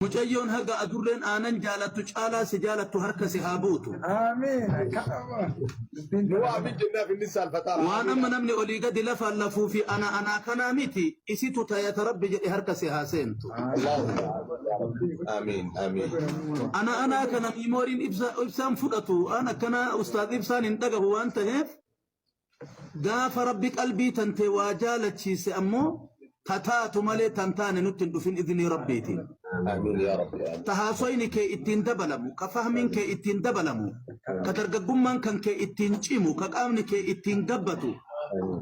Mucayyoon haga adurreen aanan jaalattu caalaa si jaalattu harka si haa buutu. Aamiin. Kanuma. Dubbiin Nu tana aamin jennaaf inni saalfataara. Waan amma namni olii gadi lafaan lafuu fi ana anaa kanaa miti isitu tayata rabbi jedhe harka si haa seentu. Amiin amiin. Ana anaa kana miimooriin ibsaan fudhatu waan akkana ustaaz ibsaan hin dhagahu waan taheef Gaafa Rabbi qalbii tantee waa jaalachiise ammoo ta taatu malee tan taane nutti hin dhufin idnii Rabbiitiin. Aamiin yaa Rabbi amiin. Ta haasoyni kee ittiin dabalamu, ka fahmiin kee ittiin dabalamu, ka dargaggummaan kan kee ittiin cimu, ka qaamni kee ittiin gabbatu,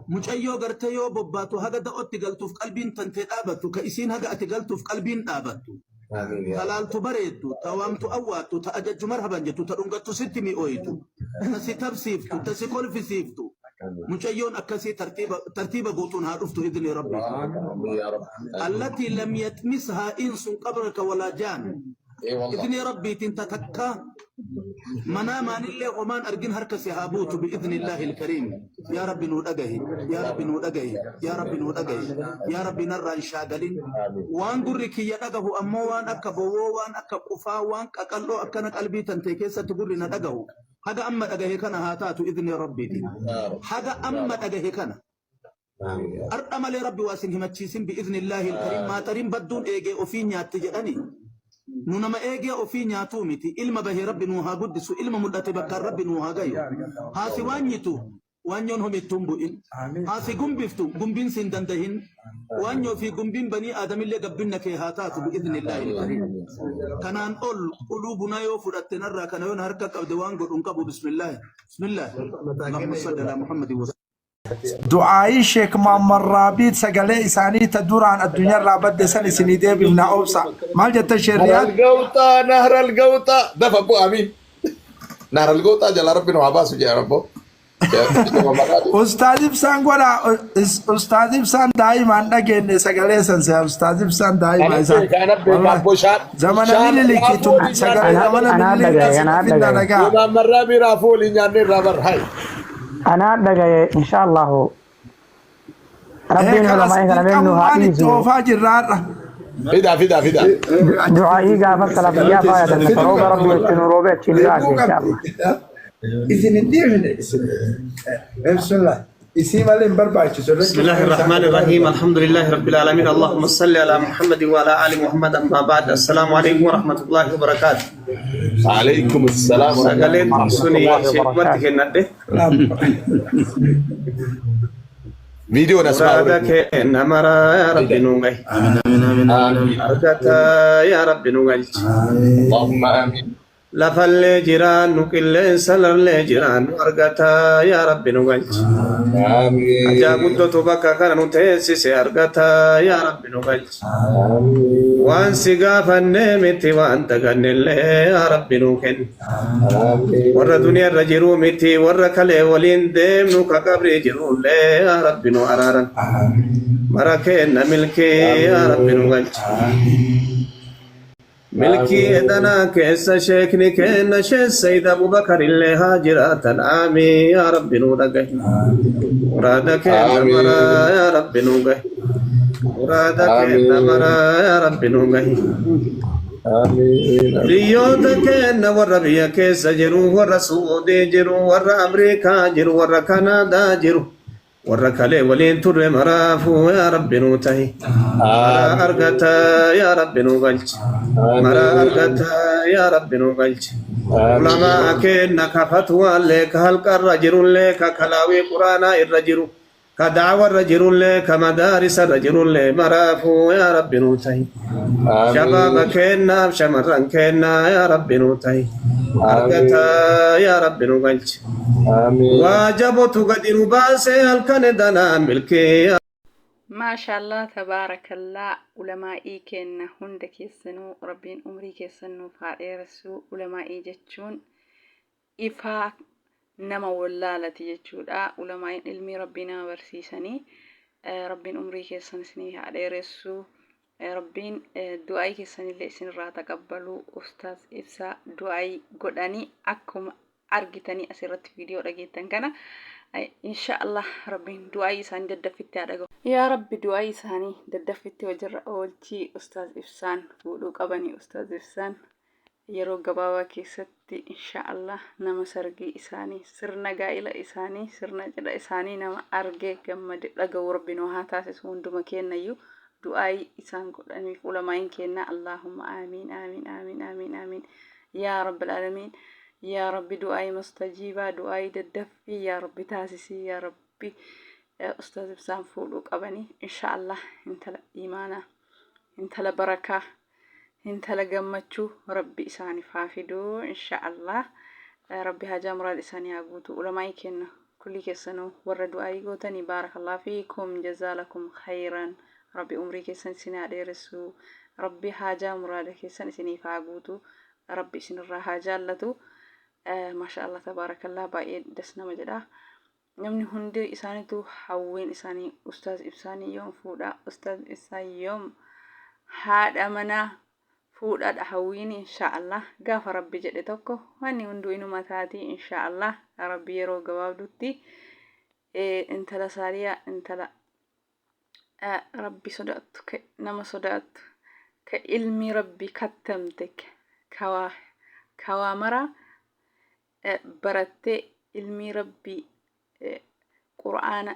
mucayyoo gartee yoo bobbaatu haga da'otti galtuuf qalbiin tantee dhaabattu, ka isiin haga ati galtuuf qalbiin dhaabattu. Aamiin yaa Ta Rabbi. laaltu bareeddu, ta waamtu awwaattu, ta ajajju marhaban jettu, ta dhungattu sitti mi'ooytu, ta si tabsiiftu, ta si kolfisiiftu. Mucayyoon akkasii tartiiba, tartiiba guutuun haa dhuftu idni Rabbiitiin. Aamiin yaa Rabbi. Aamiin. Allatii lam yaxmishaa insun qablaka walaa jaan. Ee wallah. Idni Rabbiitiin ta takka manaa maanillee homaan argin harka si haa buutu bi'idhnillaahi alkariim. Yaa Rabbi nuu dhagahi, yaa Rabbi nuu dhagahi, yaa Rabbi nuu dhagahi, yaa Rabbi narraa hin shaagalin. Waan gurri kiyya dhagahu ammoo waan akka bowwoo, waan akka qufaa, waan qaqal'oo akkana qalbii tantee keessatti gurri na dhagahu. Haga amma dhagahe kana haa taatu idni Rabbiitiin. Yaa Rabbi. Haga amma dhagahe kana. Aamiin yaa Rabbi. Har'a malee Rabbi waa sin himachiisin bi'iznillaahi alkariim maaxariin badduun eegee ofii nyaatti jedhani. Nu nama eegee ofii nyaatuu miti ilma bahee Rabbi nuu haa guddisu ilma mul'ate bakkaan Rabbi nuu haa gayu. Haa si waanyitu waanyoon homittuun bu'in. Haa si gumbiftu gumbiin sin dandahin. Waanyoo fi gumbiin banii aadamillee gabbinna kee haa taatu bi'iznillaahi alkariim. Kanaan ol quluu bunaa yoo fudhatte narraa kana yoon harka qabde waan godhu hin qabu bismillaahi. Bismillaahi. Allahumma salli alaa Muhammadin wa Du'aayii Sheek Muhammad Raabiit sagalee isaanii ta duraan addunyaarraa badde san isinii deebifna obsa. Maal jettan Sheek Nahral Riyaad? gawxaa nahral gawxaa dafa bu amiin. Nahral gawxaa jalaa rabbi nu haa baasu jedha rabbo. Ustaaz Ibsaan godha. Ustaaz Ibsaan daa'imaan dhageenye sagalee san se'a. Ustaaz Ibsaan daa'ima Ana isaa. beeka ana beeka Wallahi. abbo shaan Zamana shaan mililikii raafuu tun waliin sagalee nyaanne Ana zamana anaa mililikii dhagaye asii anaa finna dhagaye dhagaa. Imaam Marraabii raafuu waliin nyaanne irraa bar hay. anaa dhagaye insha Allahu Ee rabbiin kalas ulamaa'ii kana beeknu haa dirqamumaan itti dhiisu oofaa jirra har'a. Fidaa fidaa fidaa. du'aa'ii gaafa salafiyyaa faayadanne Fiduu rooba qabdi rabbi wallah. achi nu roobe achiin Beekuu baase insha qabdi. Allah Isin hin dhiifne isin. Bismillah. Isii malee hin barbaachisu. بسم Irratti الله الرحمن الرحيم الحمد لله رب العالمين اللهم صل على محمد وعلى آل محمد أما بعد السلام عليكم ورحمة الله وبركاته Alaikum assalaam wa Sagaleen rahmatullahi. suni Warahmatullahi sheekumatti wabarakaatu. kennadhe Viidiyoon as ba'aa muraada keenna maraa yaa rabbi nu gahi Amin amin amin amin amin. argata yaa rabbi nu galchi Allahumma amiin. Lafallee jiraannu qilleensalarlee jiraannu argataa yaa Rabbi nu galchi. Hajaa Amiin. guddootu bakka kana nu teessise argataa yaa Rabbi nu galchi. Amiin. Waan si gaafannee miti waan dagannellee yaa Rabbi nu kenni. Warra Amiin. duniyaa irra jiruu miti warra kalee waliin deemnu ka qabrii jirullee yaa Rabbi nu araaran. Mara keenna milkii yaa Rabbi nu galchi. Milkii edanaa keessa sheekni keenna sheek Sayyid Abubakar illee haa jiraatan aamiin yaa Rabbi nuu dhagahi. Muraada keenna maraa Amiin. yaa Rabbi nuu gahi. Muraada keenna Amiin. maraa yaa Rabbi nuu gahi. Amiin. Amiin. Biyyoota keenna warra biyya keessa jiru, warra Suudii jiru, warra Amriikaa jiru, warra Kanaadaa jiru. Warra kalee waliin turre maraafuu yaa Rabbi nuu tahi. Maraa argataa yaa Rabbi nuu galchi. Maraa argataa yaa Rabbi nuu galchi. Ulamaa keenna ka fatwaallee ka halqarra jirullee ka kalaawii quraanaa irra jiru ka da'awarra jirullee ka madaarisarra jirullee maraafuu yaa Rabbi nuu tahi. Shabaaba keennaaf shamarran keennaa yaa Rabbi nuu tahi. Argataa yaa Rabbi nuu galchi. Waa jabotu gadi nu baasee halkan danaa milkii. Maashaallah tabaarakallah ulamaa'ii keenna hunda keessanuu rabbiin umrii keessan nuuf haa dheeressuu ulamaa'ii jechuun ifaa nama wollaalati jechuudha ulamaa'iin ilmii rabbii nama barsiisanii rabbiin umrii keessan isinii haa dheeressuu Rabbiin du'aa'ii keessanillee isinirraa taqabbalu ustaaz ibsaa du'aa'ii godhanii akkuma argitanii asirratti viidiyoo dhageettan kana insha Allah rabbiin du'aa'ii isaanii daddaffitti haa dhagahu. Yaa Rabbi, du'aa isaanii daddaffitti hojiirra oolchii. Ustaaz Ibsaan fuudhuu qabanii. Ustaaz Ibsaan yeroo gabaabaa keessatti, insha Allah, nama sargii isaanii, sirna gaa'ila isaanii, sirna cidha isaanii nama argee gammade dhaga'u Rabbi nu haa taasisu hunduma keennayyuu. Du'aayii isaan godhaniif ulamaa'iin keenna. Allahumma aamiin, aamiin, aamiin, aamiin, aamiin, yaa Rabbil aalamiin. Yaa Rabbi, du'aayii mustajiibaa, du'aayii daddaffii yaa Rabbi taasisii. Yaa Rabbi, Ustaaz Ibsaan fuudhuu qabanii, insha Allah. Intala imaanaa, intala barakaa, intala gammachuu Rabbi isaaniif haa fiduu, insha Allah. Rabbi hajaa muraad isaanii haa guutu. Ulamaa'ii kenna kulli keessanuu warra du'aayii gootanii, baarakallahu fiikum, jazaalakum khayran. Rabbi umrii keessan isin haa dheeressu. Rabbi haajaa muraada keessan isiniif haa guutu. Rabbi isinirraa haa jaallatu. Maasha Allah, tabaarakallah, baay'ee das nama jedha. Namni hundi isaanitu hawwiin isaanii Ustaaz Ibsaanii yoom fuudha, Ustaaz Ibsaan yoom haadha manaa fuudhadha hawwiin. Insha Allah, gaafa Rabbi jedhe tokko wanni hunduu inuma taati, insha Allah. Rabbi yeroo gabaabdutti intala saaliyaa, intala Rabbi sodaattu, ka nama sodaattu, ka ilmi Rabbi kattamte, kawaa maraa barattee, ilmii Rabbii, Qur'aana,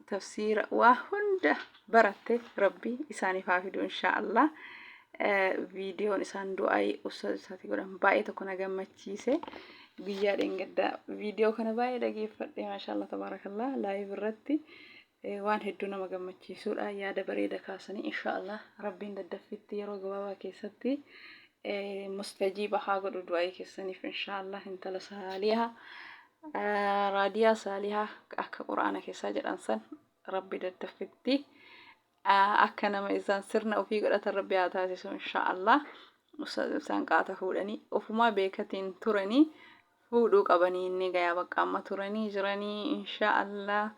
tafsiira, waa hunda baratte Rabbi isaaniif haa fidu, insha Allah. Viidiyoon isaan du'aayii ustaaz isaati godhan baay'ee tokko na gammachiise. Guyyaa dheengaddaa viidiyoo kana baay'ee dhageeffadhe. Maasha Allah, tabaarakallah, live irratti waan hedduu nama gammachiisuudha. Yaada bareeda kaasanii. Insha Allah, Rabbiin daddaffitti yeroo gabaabaa keessatti mustajiiba haa godhu du'aayii keessaniif, insha Allah. Intala saalihaa, raadiyaa saalihaa, akka Quraana keessaa jedhan san, Rabbi daddaffitti akka nama isaan sirna ofii godhatan Rabbi haa taasisu, insha Allah. Isaan qaata fuudhanii ofumaa beekatiin turanii fuudhuu qabanii. Inni gayaa bakka amma turanii jiranii, insha Allah.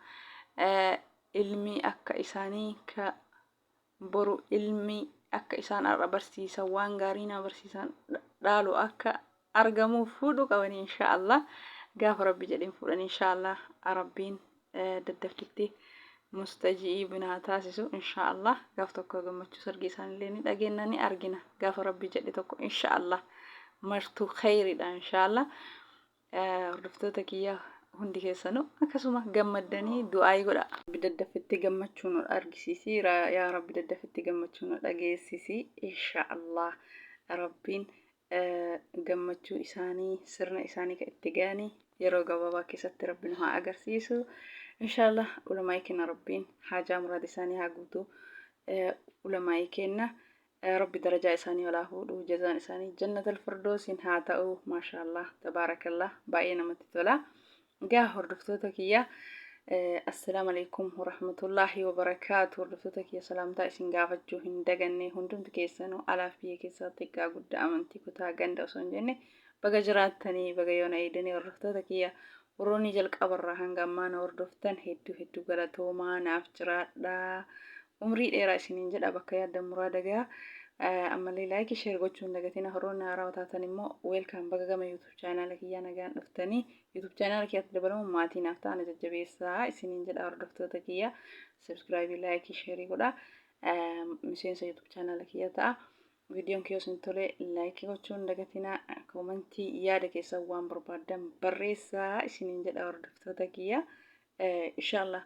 Ilmi akka isaanii ka boru ilmi akka isaan har'a barsiisan, waan gaarii nama barsiisan dhaalu akka argamuuf fuudhuu qabanii, insha Allah. Gaafa Rabbi jedheen fuudhan, insha Allah. Rabbiin daddaftitti mustajiibina haa taasisu, insha Allah. Gaaf tokko gammachuu sargii isaanillee ni dhageenna, ni argina, gaafa Rabbi jedhe tokko, insha Allah. Martuu kheyridha, insha Allah. Hordoftoota kiyya hundi keessanuu akkasuma gammaddanii du'aayii godha. Rabbi daddafitti gammachuu nu argisiisi. Yaa Rabbi, daddafitti gammachuu nu dhageessisi, insha Allah. Rabbiin gammachuu isaanii, sirna isaanii kan itti ga'anii yeroo gabaabaa keessatti Rabbi nu haa agarsiisu, insha Allah. Ulamaa'ii kenna Rabbiin haajaa muraada isaanii haa guutu. Ulamaa'ii kenna Rabbi darajaa isaanii ol haa fuudhu, jazaan isaanii jannatal firdoosiin haa ta'u. Maashaallah, tabaarakallah, baay'ee namatti tola. Egaa hordoftoota kiyya, assalaamu alaikum warahmatullaahi wabarakaatu. Hordoftoota kiyya, salaamtaa isin gaafachuu hin daganne. Hundumti keessanuu alaaf biyya keessaa, xiqqaa guddaa, amantii, kutaa, ganda osoo hin jenne, baga jiraattanii, baga yoona eedanii. Hordoftoota kiyya, warroonni jalqabarraa hanga ammaa na hordoftan, hedduu hedduu galatoomaa, naaf jiraadhaa. Umrii dheeraa isiniin jedha, bakka yaaddan muraada gahaa. Ammallee like, share gochuu hin dagatina. Warroonni haarawaa taatan immoo welcome, baga gama YouTube chaanaala kiyyaa nagaan dhuftanii. YouTube chaanaala kiyyaatti dabalamuun maatii naaf ta'an jajjabeessaa isiniin jedha. Hordoftoota kiyya, subscribe, like, share godha. Miseensa YouTube chaanaala kiyya ta'a. Viidiyoon kiyya isin tole like gochuu hin dagatina. Koomantii yaada keessan waan barbaaddan barreessaa isiniin jedha, hordoftoota kiyya. Inshallah,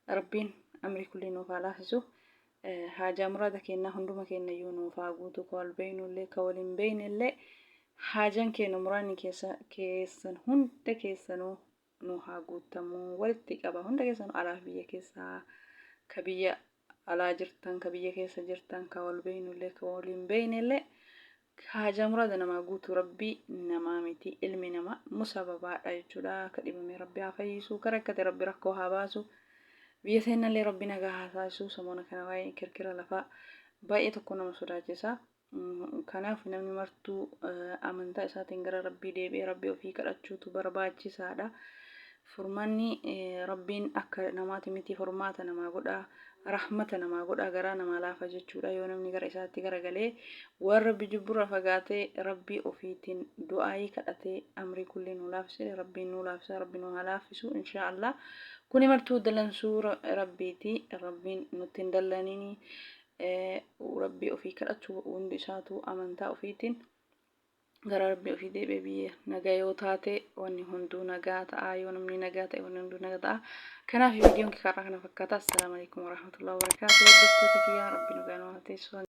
Rabbiin amrii kulli nuuf haa laafisu. Haajaa muraada kennaa hunduma keenya iyyuu nuuf haa guutu. Ka wal beeknullee, ka wal hin beeknellee, haajaan keenya, muraadni keessan hunda keessanuu nu haa guutamu. Walitti qaba hunda keessanuu, alaaf biyya keessaa, ka biyya alaa jirtan, ka biyya keessa jirtan, ka wal beeknullee, ka wal hin beeknellee. Haajaa muraada namaa guutuu Rabbii namaa miti, ilmi namaa musababaadha jechuudha. Ka dhibame Rabbi haa fayyisu, ka rakkate Rabbi rakkoo haa baasu, biyya teennallee Rabbi nagaa haa taasisu. Samoona kana waa'ee kirkira lafaa baay'ee tokko nama sodaachisa. Kanaaf namni martuu amantaa isaatiin gara Rabbii deebi'ee Rabbii ofii kadhachuutu barbaachisaadha. Furmaanni Rabbiin akka namaati miti, furmaata namaa godha. Rahmata namaa godha, garaa namaa laafa jechuudha. Yoo namni gara isaatti garagalee waan Rabbi jibburraa fagaatee Rabbii ofiitiin du'aayii kadhatee amrii kulli nuu laafise, Rabbiin nuu laafisa, Rabbi nuu haa laaffisu inshaa Allah. Kuni martuu dallansuu Rabbiiti. Rabbiin nutti hin dallanini. Rabbii ofii kadhachuu hundi isaatu amantaa ofiitiin gara Rabbii ofii deebi'ee biyya nagaa yoo taate wanni hunduu nagaa ta'a. Yoo namni nagaa ta'e wanni hunduu nagaa ta'a. Kanaaf viidiyoon kee karaa kana fakkaata. Assalaamu alaikum warahmatullahi wabarakaatuh. Hordoftoota kiyyaa, Rabbi nagaa nu haa teessu.